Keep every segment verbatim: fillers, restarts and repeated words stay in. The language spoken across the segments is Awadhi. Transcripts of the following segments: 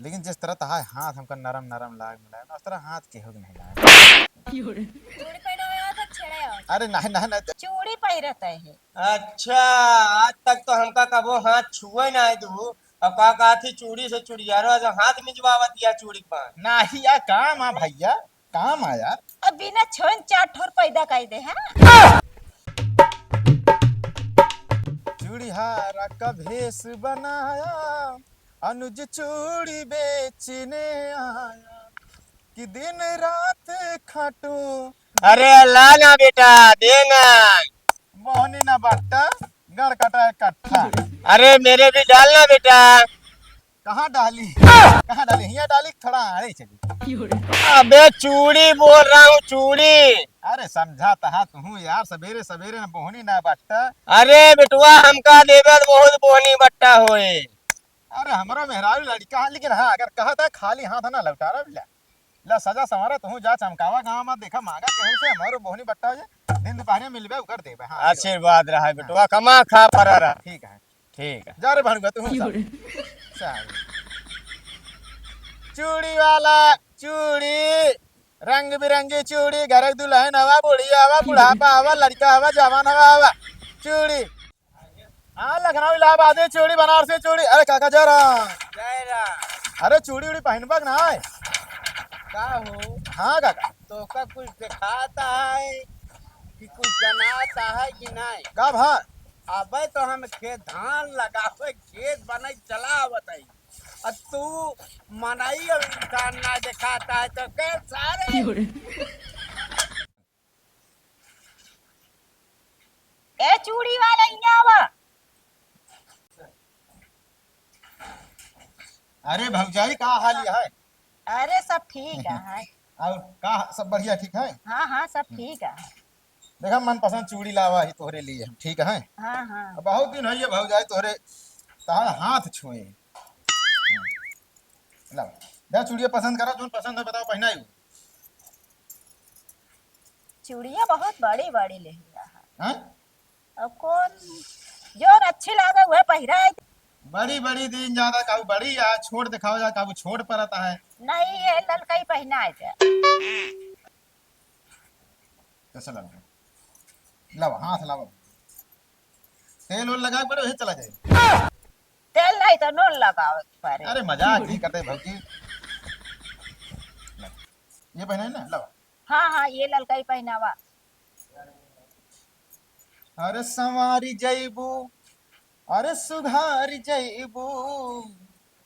लेकिन जिस तरह तहार हाथ हमका नरम नरम लाग, मुलायम, उस तरह हाथ केहू के नहीं लाग। चूड़ी पहनावे आवत है, छेड़े आवत? अरे नहीं, नहीं, नहीं। चूड़ी पहिरत है। अच्छा, आज तक तो हमका कबो हाथ छुए ना दू। अब का कहत ही, चूड़ी से चुड़ियारो, जो हाथ मिजवावत या चूड़ी के बांध। नहीं यार, काम आ भैया, काम आ यार। अब बिना छोइन चार ठोर पैदा कर दे, हैं? चूड़ीहारा का भेष बनाया, अनुज चूड़ी बेचने आया, कि दिन रात खाटू। अरे ला ना बेटा, दे ना। बोहनी ना बट्टा, गड़ कटा है कट्ठा। अरे मेरे भी डाल ना बेटा। कहाँ डाली? कहाँ डाली? हियाँ डाली, थोड़ा आड़े चली। अबे चूड़ी बोल रहा हूँ, चूड़ी। अरे समझा तहा तू यार, सवेरे सवेरे न बोहनी ना बट्टा। अरे बेटवा, हमका देबे त बहुत बोहनी बट्टा होए। अरे हमरो मेहरारू लड़का है, लेकिन हाँ, अगर कहत है खाली हाथ ना लौटारा बिला। ला सजा संवारा, तू जा चमकावा गाँव में, देखा मांगा केहू से, हमारो बोहनी बट्टा हो जाए, दिन दुपहरिया मिलबे उकर देबे। हाँ, आशीर्वाद रहा हाँ। बेटवा, कमा खा परा रहा। ठीक है। ठीक है। जा रे भाड़ुआ, तू की हो रे? चूड़ी वाला चूड़ी, रंग बिरंगी चूड़ी, घर के दुल्हन हवा, बुढ़िया हवा, बुढ़ापा हवा, लड़का हवा, जवान हवा, हवा। चूड़ी। हाँ, लखनऊ इलाहाबादी चूड़ी, बनारसी चूड़ी। अरे काका जय राम। जय राम। अरे चूड़ी उड़ी पहनबा कि ना आए? का हो? हाँ काका। तोका कुछ देखाता है कि कुछ जनाता है कि नहीं? का भा? अबे तो हम खेत धान लगावे, खेत बनाई चला आवत है। अब तू मनई और इंसान ना देखाता है तो के सारे? ए चूड़ी वाला, इहाँ आवा। अरे भौजाई, का हाल है? अरे सब ठीक है। और का सब बढ़िया ठीक है? हाँ, हाँ, सब ठीक है। देखा, मनपसंद चूड़ी लावा ही तोहरे लिए हम, ठीक है? हाँ, हाँ। अब बहुत दिन होइए भौजाई तोहरे, तहार हाथ छुए। हाँ। लाओ, जा चूड़िया पसंद करा, जोन पसंद है बताओ, पहनाई। चूड़िया बहुत बड़ी बड़ी ले लिया है। हाँ? अब कौन जोन अच्छी लागे वह पहिराए। बड़ी बड़ी दिन ज्यादा, काबू बड़ी या छोट दिखाओ जा, काबू छोट परत है। नहीं, ये ललकई पहनाए जा। कैसा लग रहा है? लावा, हाथ लावा। तेल ओल लगा के पड़े, वही चला जाए। तेल नहीं तो नून लगावे के पड़े। अरे मजाक ही करते भौजी। ये पहने ना, लावा। हाँ, हाँ, ये ललका ही पहनावा। अरे संवारी जइबू, अरे सुघारी जइबू,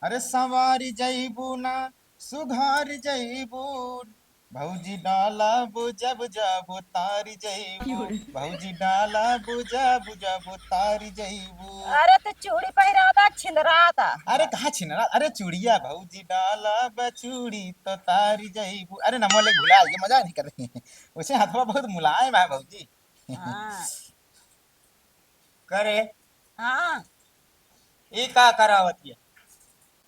अरे संवारी जइबू ना, सुघारी जइबू। भौजी डाला बुझा बुझा बुतारी जइबू, भौजी डाला बुझा बुझा बुतारी जइबू। अरे तो चूड़ी पहिराता छिंदराता। अरे कहाँ छिंदरा, अरे चूड़िया भौजी डाला बचूड़ी तो तारी जइबू। अरे नमो ले भुला, ये मजाक नहीं कर रही है, वैसे हथवा बहुत मुलायम है भौजी। हाँ। करे। हाँ। ई का करावत है?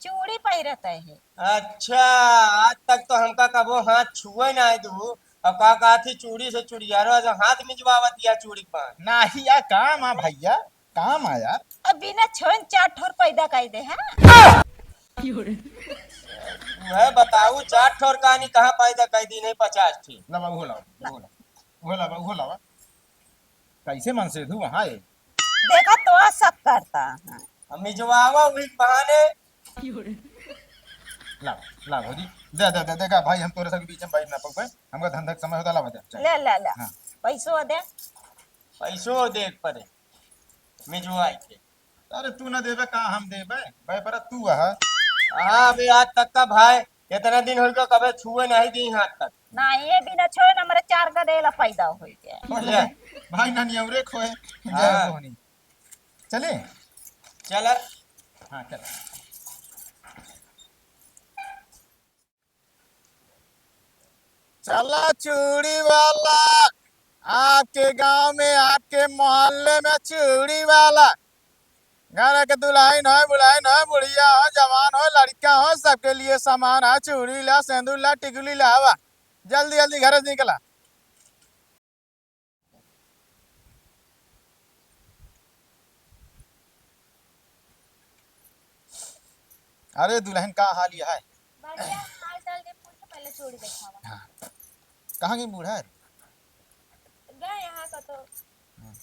चूड़ी पहिरत है। अच्छा, आज तक तो हमका कबो हाथ छुए ना दू। अब का कहत ही चूड़ी से चुड़ियारो, आज हाथ मिजवावत या चूड़ी के बांध। नाही या काम आ भैया, काम आ यार। अब बिना छोइन चार ठोर पैदा कर दे हैं। वह बताऊ चार ठोर कहानी कहाँ पैदा कर दी नहीं पचास ठे। ला बाबू, हो ला, हो ला, हो ला बाबू, हो ला। कैसे मन से धू वहाँ है? देखा तो शक करता है। हम मिजवावा वही बहाने। ला, ला भौजी, दे, दे, दे, देखा भाई, हम तोरे सबके बीच में बैठ ना पाऊँ, हमका धंधा के समय होता, ला बता, चल। ले, ले, ले। हाँ। पैसो दे। पैसो दे परे, मिजवाई के। अरे तू ना देबे का हम देबे, भाई पर तू है। हाँ, अबे आज तक का भाई, इतना दिन हो गया, कबे छुए नहीं दी हाथ तक। नहीं, ये बिना छुए ना, मेरे चार गदेला पैदा हो गया। ले। भाई ना नियमरे खोए, हाँ। जय मोहनी। चले? चल। हाँ, चल। चला चूड़ी वाला, आपके गांव में, आपके मोहल्ले में चूड़ी वाला। घर के दुल्हन हो, बुढ़ाइन हो, बुढ़िया हो, जवान हो, लड़का हो, सबके लिए सामान है। चूड़ी ला, सेंदूर ला, टिकुली ला, आवा। जल्दी, जल्दी घर से निकला। अरे दुलहिन, का हाल है? बढ़िया हाल चाल के पूछ, पहले चूड़ी देखावा। हाँ। कहाँ गई बूढ़ा रे? गए यहाँ का तो। हाँ।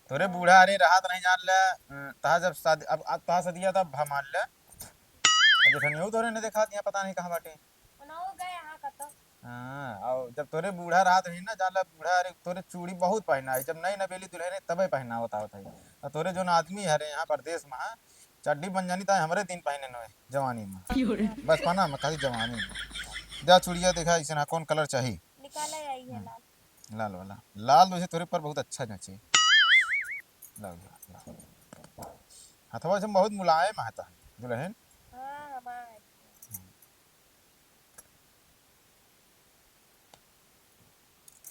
तोरे बूढ़ा अरे रहत नहीं जान ले, अ, तहा जब शादी, अब, अब तहा सदिया तब हम मान ले। अब जेठनियो तोरे नहीं देखात यहाँ, पता नहीं कहाँ बाटे। उनहु गए यहाँ का तो। हाँ, और जब तोरे बूढ़ा रहत रही ना, जान ले बूढ़ा अरे तोरे चूड़ी बहुत पहना है, जब नई नवेली दुलहिन है तबे पहनावत आवत है। और तोरे जोन आदमी हरे यहाँ परदेस में, चड्डी बन जानी त हमरे दिन पहने नोए जवानी में। बचपना में खाली जवानी में। जा चूड़िया देखा, इसे ना कौन colour चाही? निकाला आई है हम्म। लाल। लाल वाला। लाल वैसे तोरे पर बहुत अच्छा जचे। लाल, लाल, लाल। हथवा से बहुत मुलायम है तहन, दुलहिन। हाँ, हमार है।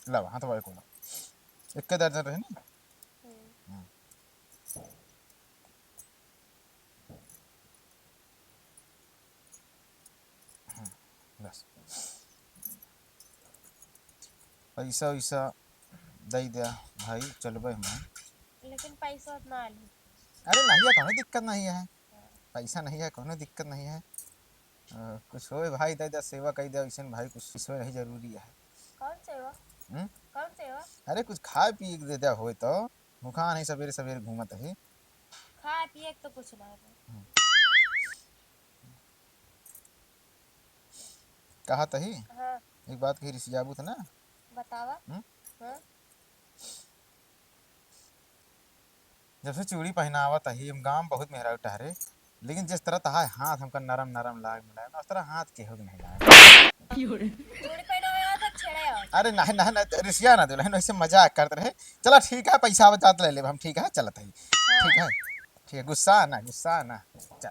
लावा, हथवा एको लावा। एक्के दर्जन रहे ना? हम्म। हम्म। हम्म, बस। पैसा वैसा दे दे भाई, चलबे हम। लेकिन पैसा उतना आलू। अरे नहीं है, कोनो दिक्कत नहीं है। पैसा नहीं है, कोनो दिक्कत नहीं है। अ, कुछ होए भाई, दे दे, सेवा कई दे, ऐसन भाई कुछ, कुछ होए नहीं जरूरी है। कौन सेवा? हम्म? कौन सेवा? अरे कुछ खाए पिए के दे दे होए तो, भूखा नहीं, सवेरे सवेरे घूमत है। खाए पिए के तो कुछ ना है। हम्म। कहा तही? हाँ। एक बात कही, रिसियाबू त ना? बतावा। हम्म? हाँ। जब से चूड़ी पहनावत ही, हम गाँव बहुत मेहरारू टहरे, लेकिन जिस तरह तहार हाथ हमका नरम नरम लाग मिलाए ना, उस तरह हाथ केहू के नहीं लाग। चूड़ी पहनावे आवत, छेड़े आवत। अरे नहीं, नहीं, नहीं, रिसिया ना दुलहिन, वैसे मजाक करत रहे। चला ठीक है, पैसा आवत जात ले लेब हम, ठीक है, चलत ही। हाँ। ठीक है, ठीक है, गुस्सा ना, गुस्सा ना। चल।